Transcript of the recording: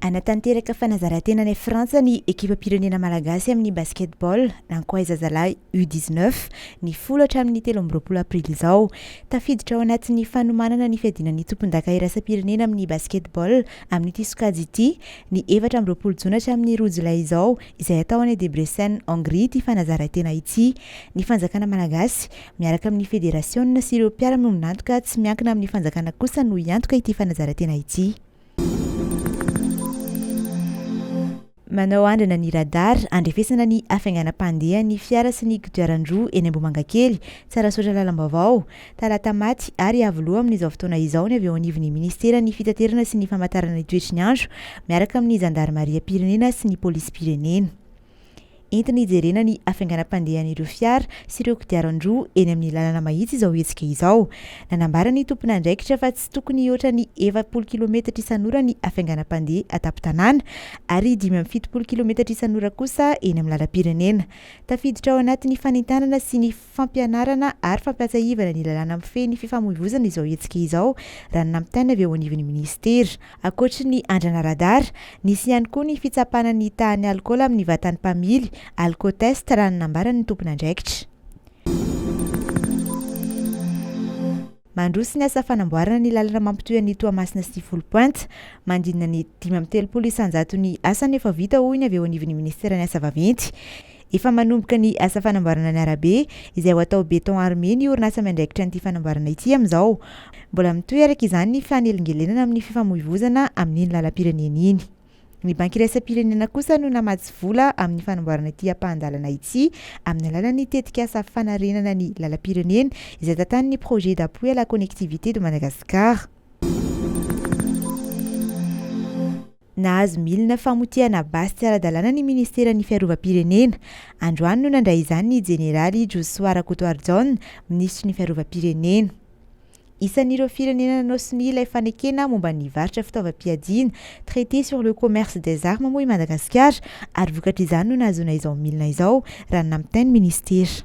Hanatanteraka fanazaran-tena any Frantsa ny ekipam-pirenena malagasy amin'ny basketball, Ankoay zazalahy U 19, ny 10 hatramin'ny 23 aprily izao. Tafiditra ao anatin'ny fanomanana ny fiadiana ny tompondaka iraisam-pirenena amin'ny basketball amin'ity sokajy ity, ny 24 jona hatramin'ny 2 jolay izao, izay hatao any Debrecen, Hongrie ity fanazaran-tena ity. Ny fanjakana malagasy, miaraka amin'ny federasiona sy ireo mpiara-miombon'antoka tsy miankina amin'ny fanjakana kosa no hiantoka ity fanazaran-tena ity. Manao andrana ny radar handrefesana ny hafainganam-pandehan'ny fiara sy ny kodiaran-droa eny Ambohimangakely, Tsarasaotra Lalam-baovao, Talatamaty ary Iavoloha amin'izao fotoana izao ny avy eo anivon'ny minisiteran'ny Fitaterana sy ny Famantarana ny toetry ny andro miaraka amin'ny zandarimariam-pirenena sy ny polisim-pirenena. Entina hijerena ny hafainganam-pandehan'ireo fiara sy ireo kodiaran-droa eny amin'ny lalana mahitsy izao hetsika izao. Nanambara ny tompon'andraikitra fa tsy tokony hihoatra ny 40 kilometatra isan'ora ny hafainganam-pandeha an-tampon-tanàna ary 75 kilometatra isan'ora kosa eny amin'ny lalam-pirenena. Tafiditra ao anatin'ny fanentanana sy ny fampianarana ary fampiatsahivana ny lalàna mifehy ny fifamoivozana izao hetsika izao, raha ny nampitaina avy eo anivon'ny minisitera. Ankoatry ny andrana radar, nisy ihany koa ny fitsapana ny tahan'ny alikaola amin'ny vatan'ny mpamily, alcotest, raha ny nambaran'ny tompon'andraikitra. Mandroso ny asa fanamboarana ny lalana mampitohy an'i Toamasina sy Foulpointe. Manodidina ny 35 isan-jaton'ny asa no efa vita hoy ny avy eo anivon'ny minisiteran'ny asa vaventy. Efa manomboka ny asa fanamboarana ny arabe, izay ho atao béton armé ny orinasa miandraikitra an'ity fanamboarana ity amin'izao. Mbola mitohy araka izany ny fanelingelenana amin'ny fifamoivozana amin'iny lalam-pirenena iny. Ny Banky iraisam-pirenena kosa no namatsy vola amin'ny fanamboarana ity ampahan-dalana ity amin'ny alalan'ny tetikasa fanarenana ny lalam-pirenena izay tantanin'ny Projet d'appui à la connectivité de Madagascar. Nahazo milina famotehana basy tsy ara-dalàna ny minisiteran'ny Fiarovam-pirenena. Androany no nandray izany ny jeneraly Josoa Rakotoarijaona, minisitry ny Fiarovam-pirenena. Isan'ireo firenena nanao sonia ilay fanekena momba ny varotra fitaovam-piadiana, Traité sur le commerce des armes, moa i Madagasikara ary vokatr'izany no nahazoana izao milina izao, raha ny nampitain'ny minisitera.